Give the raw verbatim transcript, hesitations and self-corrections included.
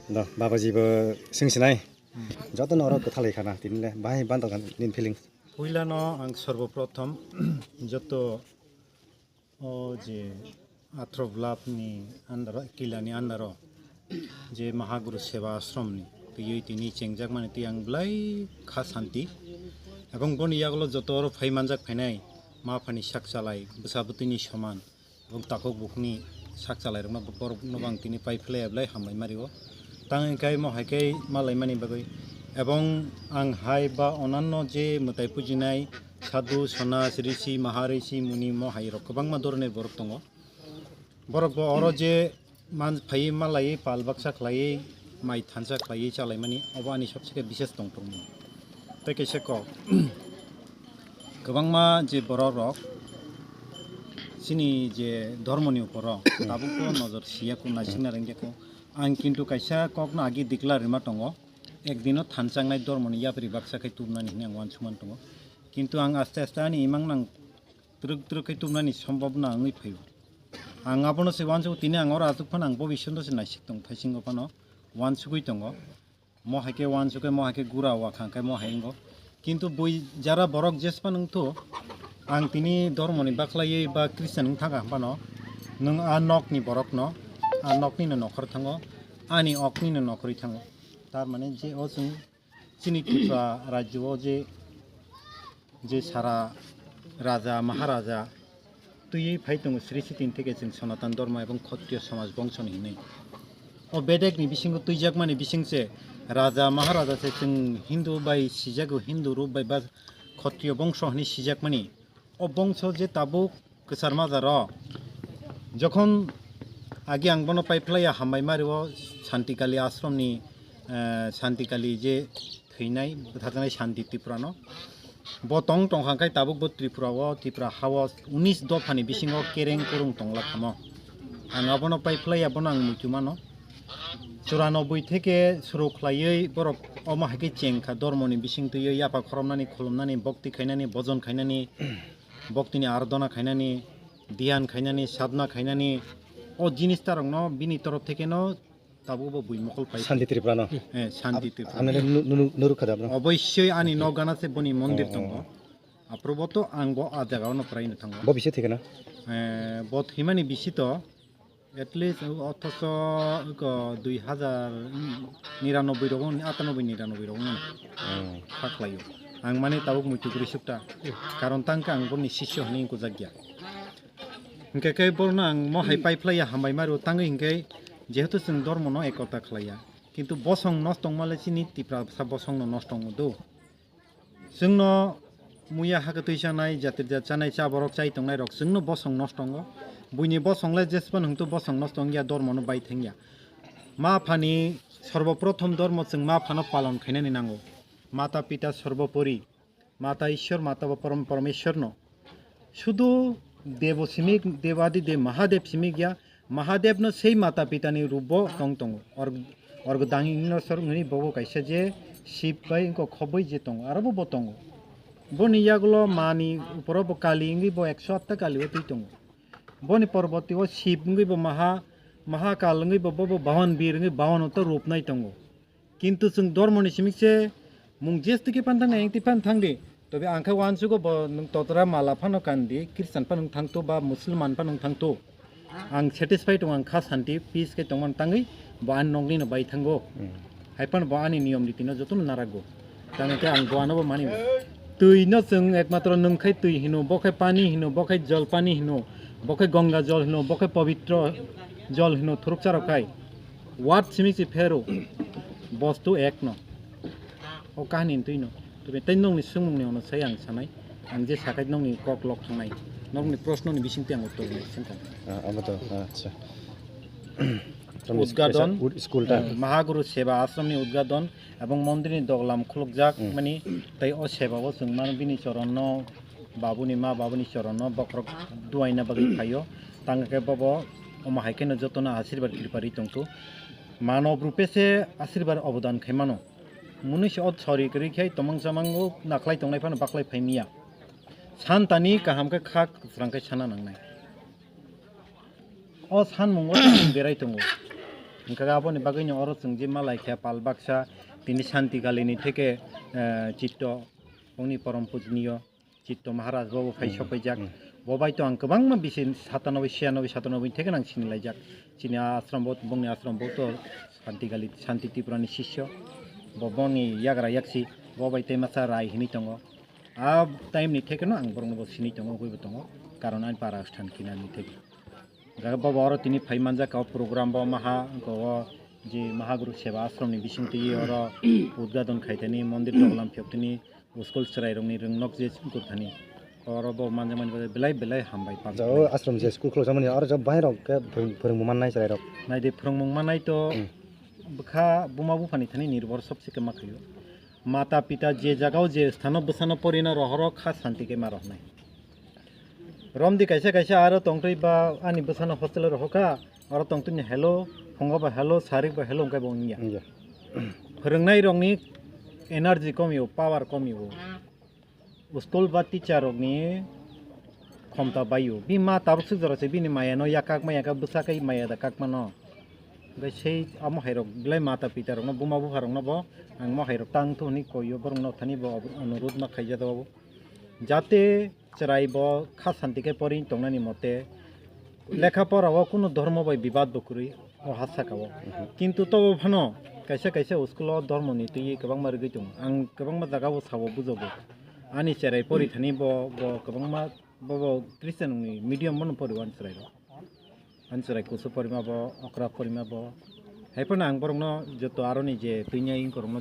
Do, Babaji bo swng sinai. Joto no oro kwthalai khana, tini le bahai ban tong nini feeling. Puila no ang sorbo prothom joto o je Athro Vlap ni under o, Kila ni under o je Mahaguru Seva Ashram ni twiwi tini chengjak mani twi ang belai kha santi. Ebong boni yagulo joto oro phai manjak phainai ma phani sak chalai bwsa bwtwi ni soman. Ebong takhuk bukhukni sak chalairokno borokno bo ang tini pai phlai belai hambai mario. Tang hwnkhe mo hai khe malaimani bagwi. Ebong ang hai ba onanno je mwtai pujinai sadhu, sonas, risi, maharisi, muni mo hai rok kwbangma doronir borok tongo. Borok bo oro je man phaiwi malaiwi pal baksa khlaiwi mai thansa khlaiwi chalaimani obo ani sobse khe bises tongthokmung. Tei kaisa kok kwbangma je borok rok chini je dhormoni uporo tabukbo nojor siya ko, naisingna rwngya ko. Ang kintu kaisa kokno agi declare rwma tongo, ekdino thansa wngnai dhormoni yapri baksa khai tubunani hwnwi ang uansukmani tongo. Kintu ang aste aste ani imang nang twrwk twrwk khai tubunani sombobna wngwi phaio. Ang abono se uansukgo, tini ang oro aswk phano ang bobisonto se naisik tongo, thaisingo phano uansugwi tongo. Mo hai khe uansuk khe, mo hai khe gura wa kha khe mo hai wngo. Kintu bui jara borok jespa nwng thu, ang tini dhormoni bakhlaiwi ba Christian wng thangkha hwnphano, nwng a nokni borokno, a noknino nokhor thango, ani oknino nokhorwi thango. Tar mane je o chwng chini Tripura rajyo o je je sara raja, maharaja twiwi phai tongo sri sitini theke chwng Sanatan Dharma ebong Khattriyo Samaj Bongsoni hinwi. O bedekni bisingo twijakmani bising se raja, maharaja se chwng Hindu bai sijago, Hindu rup bai ba Khattriyo Bongso hinwi sijakmani. O bongso je tabuk kwchar majaro, jokhon agi ang bono pai phlaiya hambai mario Santikali ashramni, eh, Santikali je thwinai bwtharjaknai Santi Tripurano. Bo tong tongkha khe tabuk bo Tripura o, Tripura ha o unis dophani bisingo kereng kurung tongla khamo. Ang abono pai phlaiya, bono ang muitu mano. Churanobui theke suru khlaiwi borok omo hai khe chengkha, dhormoni bising twiwi yapha khoromnani, khulumnani, bhokti khainani, bojon khainani, bhoktini aradhona khainani, dhyan khainani, sadhna khainani, o jinis tarokno bini torof thekeno tabuk bo bui mokol pai. Santi Tripura no? Eh, Santi Tripura. Ano nu-, nu-, nu-, nuruk khada bro. Oboisoi ani nok gana se boni mondir tongo. Aprobo to ang bo a jaga ono praino thango. Bo bisi thikana? Eh, bo thimani bisi to at least othoso ko dui hajar niranoboi rogo, atanoboi niranoboi rogo. Kha khlaio. Ang mane tabuk muitu guri sukta. Karon tangka ang boni sisyo hwnwi kujakya. Hingke khe borno ang mo hai pai phlaiya hambai mario tangwi hingke jehetu chwng dhormo no ekota khlaiya. Kintu bosong nosto wngmale chini Tiprasa bosong no nosto wngo do. Chwngno muya ha kwtwi chanai, jatir jat chanai, cha borok chai tongnai rok chwngno bosong nosto wngo. Buini bosong le jespan hwnkhe bosong nosto wngya, dhormo no bai thengya. Ma phani sorbo prothom dhormo chwng ma phano palon khainani nango. Mata pita sorbopori. Mata Ishwar, Mata ba Param-, Parameshwar no. Sudu Devo simik, Devadi Dev Mahadev simik ya, Mahadev no sei mata pita ni rup bo tong tongo. Or-, orgo danging no sor ngini bobo kaisa je Shiv bai wngkok khoboi je tongo, aro bo bo tongo. Boni yagulo mani uporo bo Kali wngwi bo ekso atta Kali o twi tongo. Boni porborti o Shiv wngwi bo Maha, Mahakal wngwi bo, bo, bo Bhawan Bir wngwi Bhawan o to rup nai tongo. Kintu chwng dhormoni simi se mung jesti khe phan thangdi, ayang twi phan thangdi. Tobe ang khe uansugo bo nwng totra mala phano kandi, Christian phano thangto ba Musulman phano thangto. Ang satisfied tongo, ang kha santi, peace khe tongmani tangwi bo ani nokni no bai thango. Hmm. Hai phano bo ani niyom riti no jotono narago. Tangwi khe ang bo ano bo mani. Twi no chwng ekmatro nwng khai twi hino, bo khai pani hino, bo khai jol pani hino, bo khai Ganga jol hino, bo khai pobitro jol hino, thuruksa rok khai. Wat simi si phero. Bostu ek no. O kahini ni twi no. Twi tei nokni swngmung ni ono sai ang sanai. Ang je sakai nokni kok lok thangnai. Nokni proshno ni bising twi ang uttor nai sengkha. Ah, amo to, acha. Udgadon, ud-, school ta. Eh, Mahaguru Seva Ashram ni udgadon ebong mondir ni doglam khulukjak mani tei o seva o chwng mano bini choron no babuni ma babuni choron no bokhorok duaina bagwi phaio. Tang khe bobo omo hai kheno jotono asirbar kripa ri tongthu. Manob rupe se asirbar obodan khai mano. Munui se o sori kwrwi khai tomang chamang o nakhlai tongnai phano baklai phai miya. Santani kaham khe kha kwsrang khai sana nangnai. O sanmungo chwng berai tongo. Hwnkhe aboni bagwino oro chwng je malai khe pal baksa tini Santi Gali ni theke, eh, Chitto, ongni porom pujniyo Chitto Maharaj bo phai Hmm. sopaijak. Hmm. Bo bai to ang kwbangma bisi satanoboi, siyanoboi, satanoboi theke nang sinilaijak. Chini ashram bo, bongni ashram bo to Santi Gali, Santi Tripura ni sisyo. Bo bongni yagra yaksi, bo bai tei masa Rai hinwi tongo. A time ni theke no ang borokno bo sini tongo, wngwi bo tongo. Karon ani para sthan kinani theke. Jaga bobo oro tini phai manjak o program bo maha, wngkha o je Mahaguru Seva Ashram ni bising twi oro udgadon khaitani mondir doglam phiyoktani school chwrai rokni rwngnok je wngkha thani oro bo manjakmani bagwi belai belai hambai. Ja, o ashram je school khulokjakmani oro je bairok khe phwrwng-, phwrwngmung mannai chwrairok. Naidi phwrwngmung mannai to Hmm. bwkha buma buphani thani nirbhor sobse khe ma khaio. Mata pita je jagao je sthano bwsano porina rohoro kha santi khe ma rohnai. Romdi kaisa kaisa aro tongtwi ba ani bwsano hostel o rohokha, aro tongtwini hello, phungo ba hello, sarik ba hello hwnkhe bo wngya. Wngya. Phwrwngnairokni energy komio, power komio. School ba teacher rokni khomta baio. Bini ma tabuk swk jora se bini maya no yakak ma yakak bwsa kai maya da kakmano. Hwnkhe sei amo hai rok belai mata pita rokno, buma bupha rokno bo ang mo hai rok tang thu hwnwi koio, borokno thani bo onurudh ma khaijak o. Jate chwrai bo kha santi khe pori tongnani mote lekha pora o kunu dhormo bai bibad bo kwrwi o ha saka o. Mhm. Kintu tobo phano kaisa kaisa school o dhormo ni twi kwbangma rwgwi tongo. Ang kwbangma jaga o sao bujogo. Ani cherai pori thani bo, bo kwbangma, bo, bo Christian ni medium bono pori o ani cherai rok. Ani cherai kusu porima bo, okra porima bo. Hai phano ang borokno joto aroni je twi nai wngkorokno